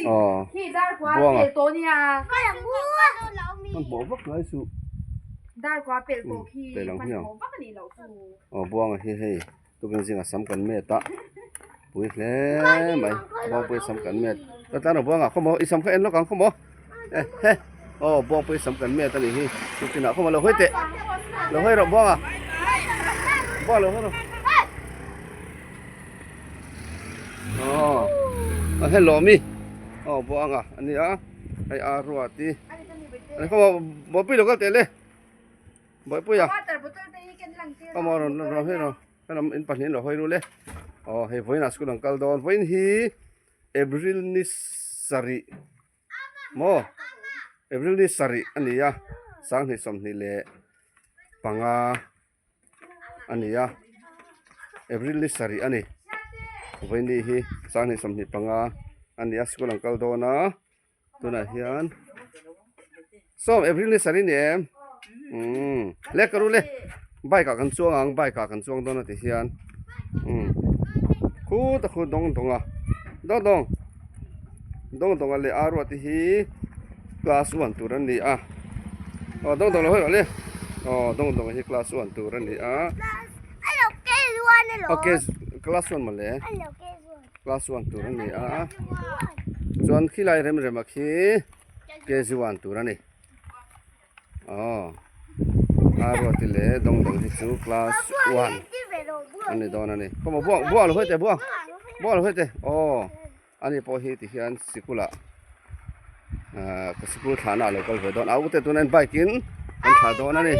Aw Buanga hmanhmawh vak ngai suh pel ang hmiang aw Buanga hi hei tukin zingah sam kan met a pui hle mai Buangpuia sam kan met ka tlan a Buanga khawmaw i sam kha en lawk ang khawmaw eh he aw Buangpuia sam kan met a nih hi tukin ah khawmaw lo hawi teh lo hawi rawh Buanga Buanga lo hawi rawh. Aw a hello mi aw buanga a ni a hei a ruat i ani khaw maw bawihpui lo kal teh le bawihpui a khaw maw rawn rawn hawi rawh helam in pahnih an lo hawi ru le aw hei vawiinah school an kal dawn vawiin hi April ni sarih maw April ni sarih a ni a sanghnih sawmhnih leh panga. a ni a April ni sarih a ni vawiini hi sanghnih 25 a ni a school an kal dawn a tunah hian sawm April ni sarih a ni em umm le ka ru le bike ah kan chuang ang bike ah kan chuang dawn a ti hian umm khutah khu dawng dawng a dawng dawng dawng dawng a leh a ruat te hi class one tur an ni a aw dawng dawng lo hawi rawh le aw dawng dawng hi class one tur a ni a okay class one mawle class one tur a ni a chuan khilai rem rem a khi kg one tur a ni aw a ruat leh dawng dawng hi chu class one a ni dawn a ni kawmah buang buang lo hawi teh buang buang lo hawi teh aw. Ani pawh hi tihian sikul ah ahh ka sikul thlahna a lo kal ve dawn a ute tuna in bike in an thlah dawn a ni.